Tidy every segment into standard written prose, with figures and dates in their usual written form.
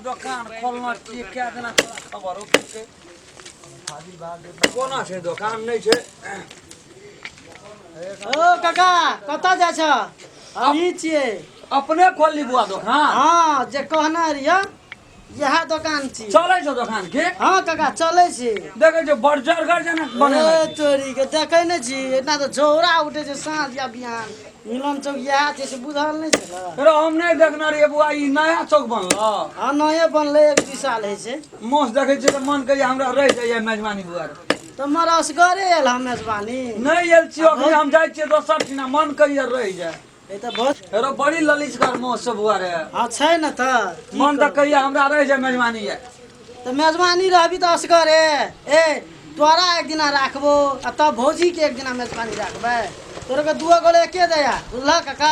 दोकान खोलना छियै कए दिना तोरा खबरो के कोना छै दोकान नहि छै। ओ काका, कतऽ जाइ छ? हमही छियै। अपने खोलली बुआ दोकान? हँ, जे कहने रहियै इएह दोकान छी। चलै छौ दोकान के? हँ काका, चलै छी। देखै छौ बड़ जरगर जेना बनेने ए छै। तोरी के, देखै नहि छी एना तऽ झौरा उठै छै साँझ या बिहान। मिलन चौक इएह छै से बुझल नहि छलै? रे हम नहि देखने रहियै बुआ, ई नया चौक बनलो? हँ, नये बनलै, 1-2 साल होइ छै। माछ देखै छियै तऽ मन कहिया हमरा रहि जाइए मेजबानी बुआ रे। तऽ मर असगरे आयल हम मेजबानी? नहि आयल छियै, अखनी हम जाइ छियै दोसर ठिना, मन कहिया रहि जाय। ई तऽ बहुत हेरो बड़ी ललिचगर माछ छै बुआ रे। हँ छै ने, तऽ की मन तऽ करब? कहिया हमरा रहि जाय मेजबानी ये। तऽ मेजबानी रहबी तऽ असगरे? ए तोरा एक दिना राखबो आ तब भौजीके एक दिना मेजबानी राखबै। तोरा के दुओ गोले एके दया बुझलह काका,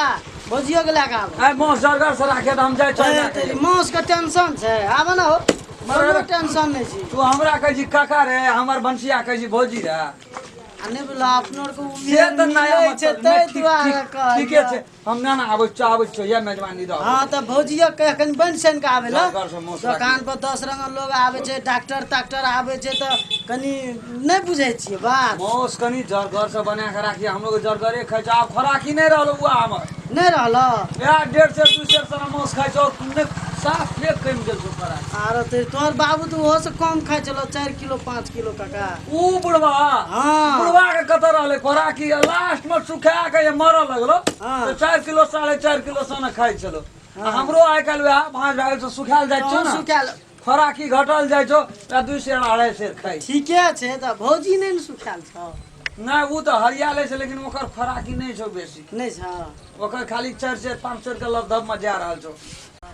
भौजियो के लए कऽ आबो। आइ माछ जरगर से राखे तऽ हम जाइ ए, चल। तेरी माउस के टेंशन छै, आबे ने हो, कोनो टेंशन नहि छै। तू हमरा कहै छी काका रे, हमर भनसिया कहै छी भौजी रे। आ नहि बुझलह, अपनो आरके से उमेर तऽ नया मिलै छै मतलब ताहि नहि, ठीक दुआरे ठीक कहलियै। ठीके छै, हम ना ना आबै छियौ, आबै छियौ, यह मेजबानी दऽ। हँ तऽ भौजियो के कनि बनि सनि कऽ आबै लए। जरगर से माछ दोकान राखी। पर 10 रंगक लोग आबै छै, डॉक्टर ताक्टर आबै छै, तऽ कनि नहि बुझै छियै बात। माउस कनि जरगर से बना के राखी, हमरो के जरगरे खाइ छै। आब खोराकी नहि रहल बुआ हमर। नहि रहल? इएह 1.5 सेर 2 सेर सना माउस खाइ छौ, नहि साफ फेक कमि गेल छौ खोराकी। आरो ते तोहर बाबू तऽ ओहो से कम खाइ छलो, 4 किलो 5 किलो काका। ऊ बुढ़वा? हँ। बुढ़वा के कतऽ रहलै खोराकी, लास्ट में सुखा के जे मरऽ लगलो हँ। तऽ 4 किलो 4.5 किलो सना खाइ छलो। आ हमरो आइ काल्हि वएह भाँज भए गेल छौ, सुखायल जाइ छौ तहन ने। सुखायल खोराकी घटल जाइ छौ तऽ 2 सेर 2.5 सेर खाइ छै। ठीके छै, तऽ भौजी नहि ने सुखायल छौ? नहि, ओ तऽ हरियाले छै, लेकिन ओकर खोराकी नहि छौ बेसी। नहि छौ? ओकर खाली 4 सेर 5 सेर के लगधब में जा रहल छौ।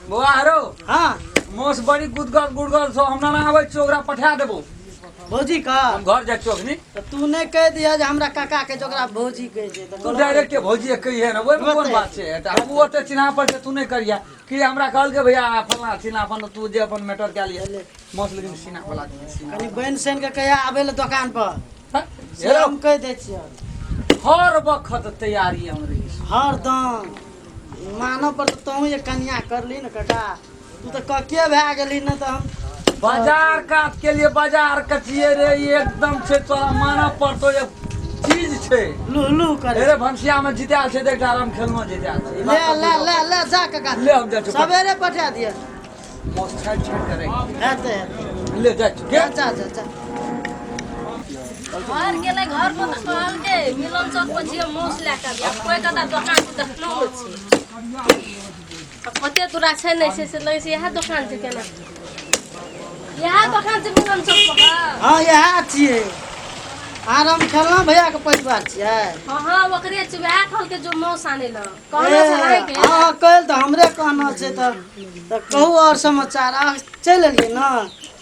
बौआ हरो। हँ। माछ बड़ी गुदगर गुदगर छौ, हमरा ना आबै छियौ, ओकरा पठा देबो। भौजी का? हम घर जाइ छियौ अखनी। तऽ तू नहि कहि दिह जे हमरा काका के ओकरा भौजी कहै छै तऽ तू गलत। डायरेक्ट भौजी कहिए ने, ओहिमे कोन बात छै? तऽ हम ओते चिन्हा पर छै, तू नहि करिया कि हमरा कहलकै भैया फलना चिन्हा अपन, तू जे अपन मैटर कए लिअ। माछ लेकिन सीना वाला दिहे, सीना। कनि बनि सनि के कहिया आबै लए दोकान पर हँ, से हेलो। हम कहि दै छियौ। हर वक्त तैयारी हम रही छी। हरदम मानव पर तऽ तहूँ जे कनिया करली ने काका, तू तऽ कके भए गेली ने, तऽ हम बाजार कात के लिए बाजार कचिए रे, ई एकदम छै, तोरा मानऽ पड़तो जे चीज छै। लुह लुह करे। रे भनसिया में जितायल छै तऽ एकटा राम खेलनो जितायल छै। ई ले बात तऽ ले बुझऽ ले ले जा काका। ले, हम जाइ छियौ। सवेरे पठा दिअ। माछ छाँटि छाँटि कऽ राखि। हेतै हेतै। ले जाइ छियौ के। जा जा जा जा। घर गेलै, घर पर तऽ कहलकै मिलन चौक पर छियै, माउस लए कऽ आबि। कोइ कतऽ दोकान छै देखनो नहि छै आ कते दूरा छै नहि छै से लगै छै इएह दोकान छै। केना इएह दोकान छै मिलन चौक पर? हँ, इएह छियै। आराम खेलना भैया के परिवार छियै? हँ हँ, ओकरे छै। वएह कहलकै जो माउस आनै लए कहने छल अहाँके। हँ, काल्हि तऽ हमरे कहना छै। तऽ कहू आओर समाचार। आ चलि एलियै ने?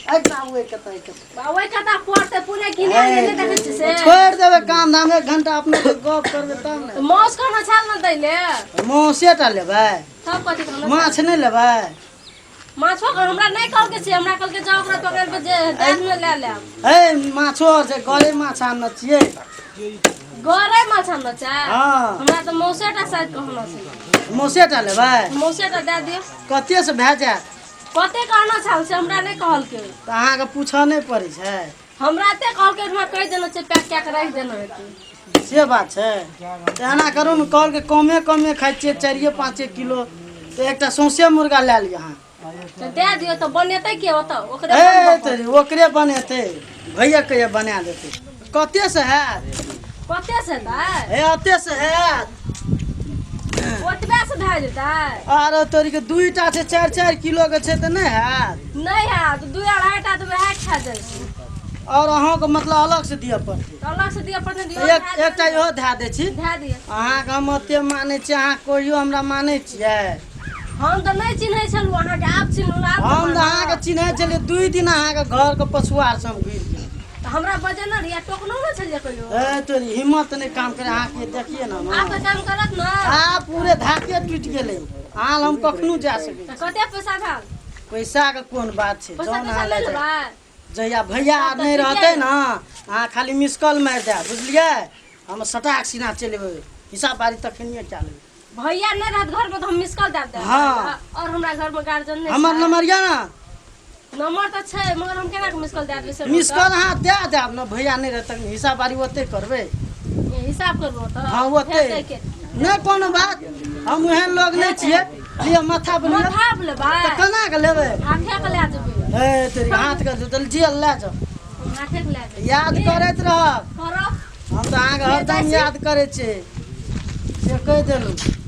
एकटा ओहि कतऽ कतऽ ओहि कतऽ पड़तै, पूरे घिना गेलै, देखै छियै से। छोड़ि देबै काम धाम, 1 घंटा अपने से गप करबै तब ने। तऽ माउस कहने छल ने दै ले। माउसे टा लेबै? तब कथी कहने? माछ नहि लेबै? माछो हमरा नहि कहलकै से, हमरा कहलकै जाओ ओकरा दोकान पर जे दाम में ले लेब। हे, माछो आर छै, गरे माछ आनने छियै। गरै माछ आनने छै? हँ। हमरा तऽ मौसे टा शायद कहना छै। माउसे टा लेबै? मौसे टा दए दियौ। कते से भए जायत? कते कहना छल से हमरा नहि कहलकै। तऽ अहाँके पूछऽ नहि पड़ै छै? हमरा एते कहलकै, हमरा कहि देना छै, पैक कए के राखि देना हेतै। से बात छै तऽ एना करू ने, कहलकै कमे कमे खाइ छियै, 4-5 किलो, तऽ एकटा सौंसे मुर्गा लए लिअ अहाँ। तऽ दए दियौ, तऽ बनेतै के ओतऽ ओकरे ए बनबऽ पड़तै। तोरी, ओकरे बनेतै, भैया कहिया बना देतै। कते से हैत? कते से हेतै? हे, ओते से हैत। ओतबे से भए जेतै? आरो तोरी के, दुईटा छै, 4-4 किलो के छै, तऽ नहि हैत? नहि हैत, दू अढ़ाई टा तऽ वएह खा जाइ छै। आओर अहाँके मतलब अलग से दिअ पड़तै? तऽ अलग से दिअ पड़तै, दियौ। तऽ एक एकटा इहो धए दै छी। धए दिअ। अहाँके हम ओते मानै छी, अहाँ कहियो हमरा मानै छियै? हम तऽ नहि चिन्है छलहुँ अहाँके, आब चिन्हलहुँ, आब तऽ हम तऽ मानब। अहाँके चिन्है छलियै, 2 दिन अहाँके घरके पछुआर से हम घुरि गेल। तऽ हमरा बजेने रहियै, टोकनो ने छलियै कहियो। ए तोरी, हिम्मत नहि काम करे अहाँके, देखिए ने हम। आब तऽ काम करत ने। आ पूरे धाके टूटि गेलै, अहाँ लग हम कखनो जा सकै तऽ छी। कते पैसा भेल? पैसाके कोन बात छै। पैसा जौन तैसा अहाँ नहि लए जाए। लेबै? जहिया भैया तब तऽ नहि ठीके रहतै यऽ। ने, अहाँ खाली मिस कॉल मारि देब, बुझलियै? हम सटाक सीना चलि एबै, हिसाब बारी तखनिए कए लेबै। भैया नहि रहत घरमे तऽ हम मिस कॉल दए देब। हँ। और हमरा घरमे गार्जियन नहि हमर छै। नंबर यऽ ने? नंबर तऽ छै मगर हम केना के मिस कॉल दए देबै से मिस कॉल अहाँ दए देब ने भैया नहि रहत तखन हिसाब बारी ओते करबै। हिसाब करबो तऽ हँ ओते। हेतै के नहि कोनो बात, हम ओहन लोग नहि छियै। लिअ माथा पर लिअ। माथा पर लेबै? तऽ केना के लेबै? हाथे के लए जेबै। हे तेरी हाथ के तऽ जेल लए जाउ। हम हाथे के लए जेबै। याद करैत रहब। करब। हम तऽ अहाँके हरदम याद करै छियै से कहि देलहुँ।